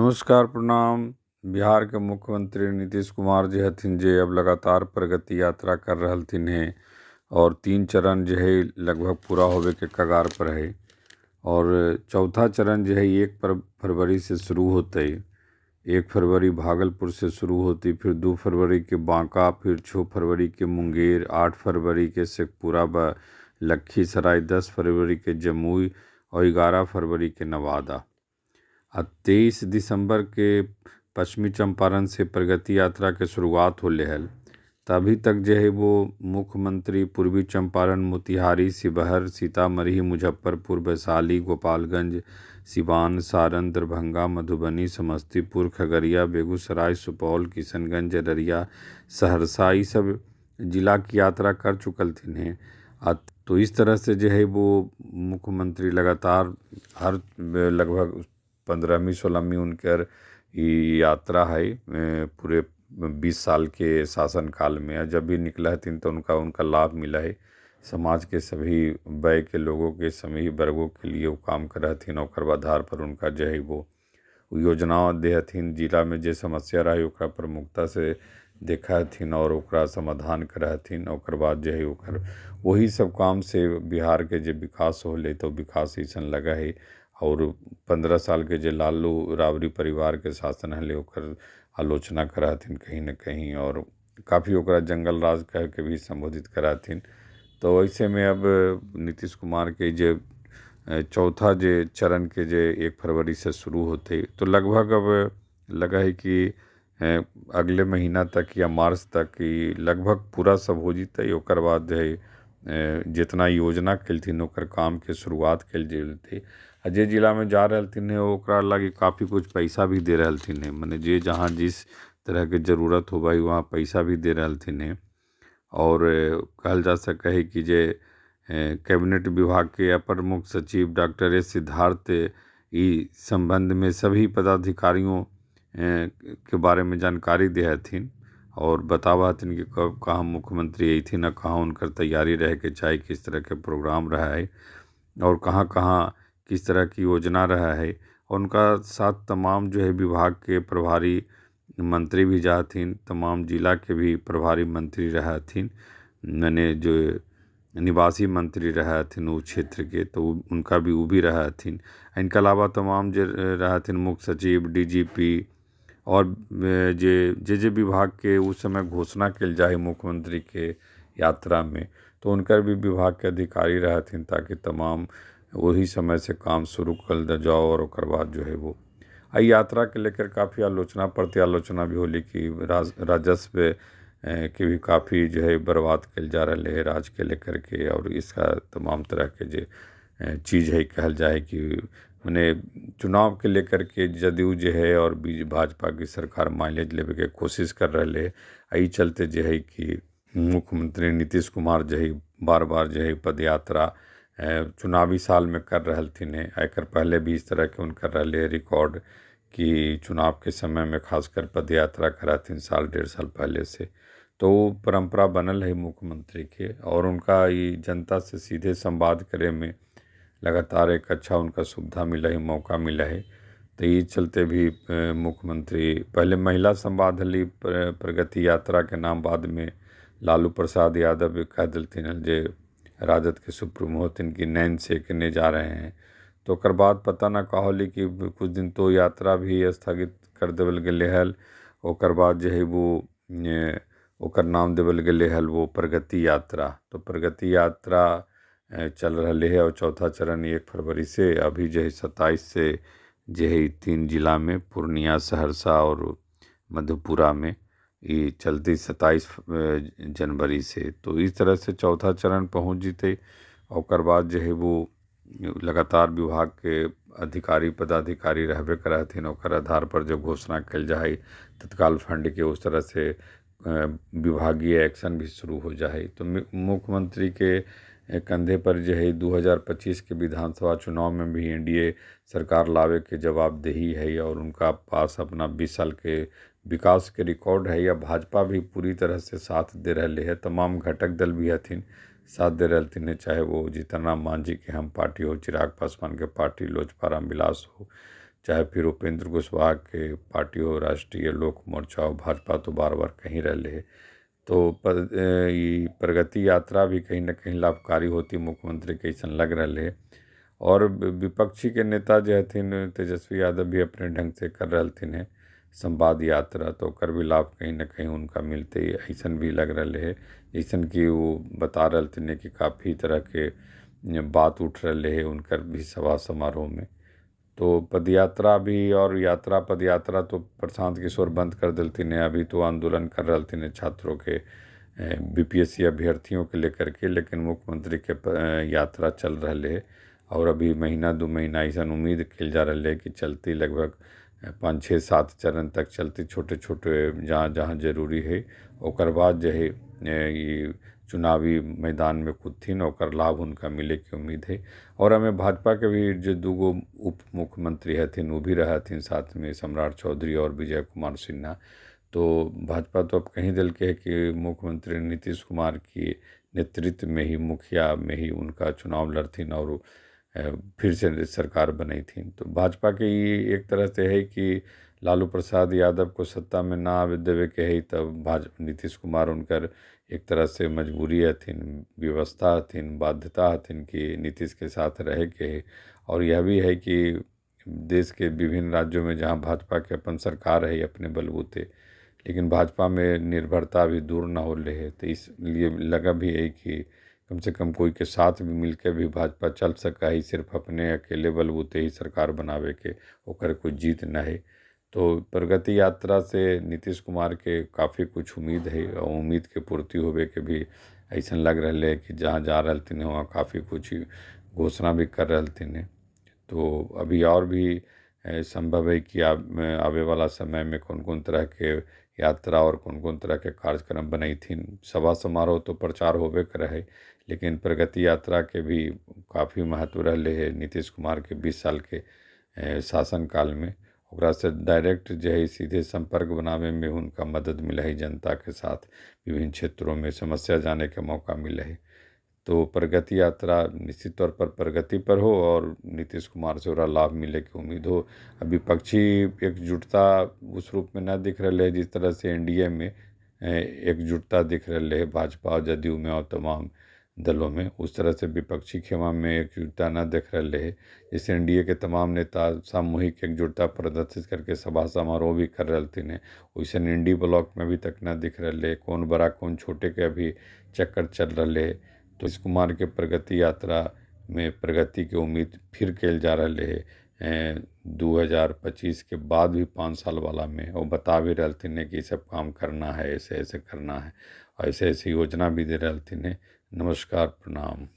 नमस्कार प्रणाम। बिहार के मुख्यमंत्री नीतीश कुमार जे हथिन जे अब लगातार प्रगति यात्रा कर रहलथिन हेँ और 3 चरण जे है लगभग पूरा होवे के कगार पर है और चौथा चरण जे है 1 फरवरी से शुरू होतै। 1 फरवरी भागलपुर से शुरू होती, फिर 2 फरवरी के बांका, फिर 6 फरवरी के मुंगेर, 8 फरवरी के शेखपुरा लखीसराय, 10 फरवरी के जमुई और 11 फरवरी के नवादा। आ 23 दिसंबर के पश्चिमी चंपारण से प्रगति यात्रा के शुरुआत होले हल। अभी तक जो है वो मुख्यमंत्री पूर्वी चंपारण, मोतिहारी, शिवहर, सीतामढ़ी, मुजफ्फरपुर, वैशाली, गोपालगंज, सिवान, सारण, दरभंगा, मधुबनी, समस्तीपुर, खगड़िया, बेगूसराय, सुपौल, किशनगंज, अररिया, सहरसा ये सब जिला की यात्रा कर चुकल थिन हैं। तो इस तरह से जो है वो मुख्यमंत्री लगातार हर लगभग 15वीं 16वीं उनकर ये यात्रा है पूरे 20 साल के शासनकाल में। जब भी निकला हथिन तो उनका उनका लाभ मिला है। समाज के सभी वय के लोगों के सभी वर्गों के लिए वो काम कर हथिन। और आधार पर उनका जो है वो योजना दे हथिन। जिला में जे समस्या रही ओकरा प्रमुखता से देखा हथिन और ओकरा समाधान कर हथिन। ओकर बाद जो है ओकर वही सब काम से बिहार के जो विकास होले तो विकास ऐसा लगा है। और 15 साल के जो लालू राबड़ी परिवार के शासन हले ओकर आलोचना कराथिन कहीं न कहीं और काफ़ी ओकरा जंगल राज कह के भी संबोधित कराथिन। तो ऐसे में अब नीतीश कुमार के जे चौथा जे चरण के जे 1 फरवरी से शुरू होते तो लगभग अब लगा है कि अगले महीना तक या मार्च तक ही लगभग पूरा सब हो जतै। ओकर बाद है जितना योजना केलथिन ओकर काम के शुरुआत कयल जेतै। आ जे जिला में जा रहलथिन है ओकरा लागी काफ़ी कुछ पैसा भी दे रहलथिन है। मने जे जहाँ जिस तरह के जरूरत होबा है वहाँ पैसा भी दे रहलथिन है। और कहल जा सकै है कि जे कैबिनेट विभाग के अपर मुख्य सचिव डॉक्टर एस सिद्धार्थ ई संबंध में सभी पदाधिकारियों के बारे में जानकारी दे हथिन और बतावा हथिन कि कब कहाँ मुख्यमंत्री अयथिन आ कहाँ उनकर तैयारी रहे के चाही, किस तरह के प्रोग्राम रहा है और कहाँ कहाँ किस तरह की योजना रहा है। और उनका साथ तमाम जो है विभाग के प्रभारी मंत्री भी जाथिन, तमाम जिला के भी प्रभारी मंत्री रहथिन, मने जो निवासी मंत्री रहथिन उ क्षेत्र के तो उनका भी वो भी रहथिन। इनके अलावा तमाम जो रहथिन मुख्य सचिव, DGP और जे जे जे विभाग के उस समय घोषणा कयल जाइ है मुख्यमंत्री के यात्रा में तो उनकर भी विभाग के अधिकारी रहथिन ताकि तमाम वही समय से काम शुरू कर जाओ। और ओकर बाद जो है वो यात्रा के लेकर काफ़ी आलोचना प्रत्यालोचना भी होली कि राजस्व के भी काफ़ी जो है बर्बाद कयल जा रहा है राज के लेकर के। और इसका तमाम तरह के जे चीज़ है कहल जाए कि मने चुनाव के लेकर के जदयू जो है और भाजपा की सरकार माइलेज लेवे के कोशिश कर रहे है। एहि चलते जो है कि मुख्यमंत्री नीतीश कुमार जो है बार बार जो है पदयात्रा चुनावी साल में कर रहलथिन है। एकर पहले भी इस तरह के उनकर रहले रिकॉर्ड कि चुनाव के समय में खासकर पदयात्रा कराथिन साल 1.5 साल पहले से। तो परंपरा बनल है मुख्यमंत्री के और उनका ये जनता से सीधे संवाद करे में लगातार एक अच्छा उनका सुविधा मिला है, मौका मिला है। तो ये चलते भी मुख्यमंत्री पहले महिला संवाद हली प्रगति यात्रा के नाम बाद में लालू प्रसाद यादव कह दिलथिन हल जे राजद के सुप्रीमो हथिन कि नैन सेकने जा रहे हैं। तो ओकर बाद पता ना का होली कि कुछ दिन तो यात्रा भी स्थगित कर देवल गेलै हल। ओकर बाद जे है वो ओकर नाम देवल गेलै हल वो प्रगति यात्रा। तो प्रगति यात्रा चल रही है और चौथा चरण 1 फरवरी से अभी जो है 27 से जो है 3 जिला में पूर्णिया, सहरसा और मधेपुरा में ये चलती 27 जनवरी से। तो इस तरह से चौथा चरण पहुँच जतै। ओकर बाद जो है वो लगातार विभाग के अधिकारी पदाधिकारी रहबे करथिन। ओकर आधार पर जब घोषणा कयल जाइ है तत्काल फंड के उस तरह से विभागीय एक्शन भी शुरू हो जाइ। तो मुख्यमंत्री के कंधे पर जो है 2025 के विधानसभा चुनाव में भी NDA सरकार लावे के जवाबदेही है और उनका पास अपना 20 साल के विकास के रिकॉर्ड है। या भाजपा भी पूरी तरह से साथ दे रहे है, तमाम घटक दल भी हथिन साथ दे रहलथिन है, चाहे वो जीतन राम मांझी के हम पार्टी हो, चिराग पासवान के पार्टी लोजपा रामविलास हो, चाहे फिर उपेंद्र कुशवाहा के पार्टी हो, राष्ट्रीय लोक मोर्चा हो, भाजपा तो बार बार कहीं रहले है। तो ई प्रगति यात्रा भी कहीं ना कहीं लाभकारी होती मुख्यमंत्री के अइसन लग रहा है। और विपक्षी के नेता जे हथिन तेजस्वी यादव भी अपने ढंग से कर रहलथिन है संवाद यात्रा, तो ओकर भी लाभ कहीं ना कहीं उनका मिलते ऐसन भी लग रहा है। जैसन कि वो बता रहलथिन कि काफ़ी तरह के बात उठ रहे है उनकर भी सभा समारोह में। तो पदयात्रा भी और यात्रा पदयात्रा तो प्रशांत किशोर बंद कर देलथिन है, अभी तो आंदोलन कर रहलथिन है छात्रों के बीपीएससी अभ्यर्थियों के लेकर के, लेकिन मुख्यमंत्री के यात्रा चल रहा है और अभी महीना 2 महीना ऐसा उम्मीद कल जा रहा है कि चलती लगभग 5 6 7 चरण तक चलती, छोटे छोटे जहाँ जहाँ जरूरी है। ओकर बाद जो है ये चुनावी मैदान में कूदथिन, ओकर लाभ उनका मिले के उम्मीद है। और हमें भाजपा के भी जो 2 गो उप मुख्यमंत्री हथिन वो भी रहथिन साथ में, सम्राट चौधरी और विजय कुमार सिन्हा। तो भाजपा तो अब कहीं दिल के है कि मुख्यमंत्री नीतीश कुमार के नेतृत्व में ही, मुखिया में ही उनका चुनाव लड़थिन और फिर से सरकार बनाई थी। तो भाजपा के ये एक तरह से है कि लालू प्रसाद यादव को सत्ता में ना आवे देवे के है, तब भाजपा नीतीश कुमार उनकर एक तरह से मजबूरी हथिन, व्यवस्था हथिन, बाध्यता हथिन कि नीतीश के साथ रहे के है। और यह भी है कि देश के विभिन्न राज्यों में जहाँ भाजपा के अपन सरकार है अपने बलबूते, लेकिन भाजपा में निर्भरता अभी दूर ना हो रही है, तो इसलिए लगा भी है कि कम से कम कोई के साथ भी मिलके भी भाजपा चल सका है, सिर्फ अपने अकेले बलबूते ही सरकार बनावे के ओकर कोई जीत न है। तो प्रगति यात्रा से नीतीश कुमार के काफ़ी कुछ उम्मीद है और उम्मीद के पूर्ति होवे के भी ऐसा लग रहा है कि जहाँ जा रहे वहाँ काफ़ी कुछ घोषणा भी कर रहे हैं। तो अभी और भी संभव है कि आवे वाला समय में कौन कौन तरह के यात्रा और कौन कौन तरह के कार्यक्रम बनाई थी। सभा समारोह तो प्रचार होबे कर है, लेकिन प्रगति यात्रा के भी काफ़ी महत्व रहे है नीतीश कुमार के 20 साल के शासन काल में। ओकरा से डायरेक्ट जो है सीधे संपर्क बनावे में उनका मदद मिला है, जनता के साथ विभिन्न क्षेत्रों में समस्या जाने के मौका मिला है। तो प्रगति यात्रा निश्चित तौर पर प्रगति पर हो और नीतीश कुमार से ओकरा लाभ मिले के उम्मीद हो। अभी विपक्षी एकजुटता उस रूप में न दिख रहा है जिस तरह से एनडीए में एकजुटता दिख रही है भाजपा और जदयू में और तमाम दलों में, उस तरह से विपक्षी खेमा में एकजुटता न दिख रही है। जैसे एनडीए के तमाम नेता सामूहिक एकजुटता प्रदर्शित करके सभा समारोह भी कर रहे हैं, वैसे इंडी ब्लॉक में अभी तक न दिख रहा है, कौन बड़ा कौन छोटे के अभी चक्कर चल रहे है। तो नीतीश कुमार के प्रगति यात्रा में प्रगति के उम्मीद फिर कल जा रहा है 2025 के बाद भी 5 साल वाला में। और बता भी रहे हैं कि सब काम करना है, ऐसे ऐसे करना है और ऐसे ऐसे योजना भी दे रहे हैं। नमस्कार, प्रणाम।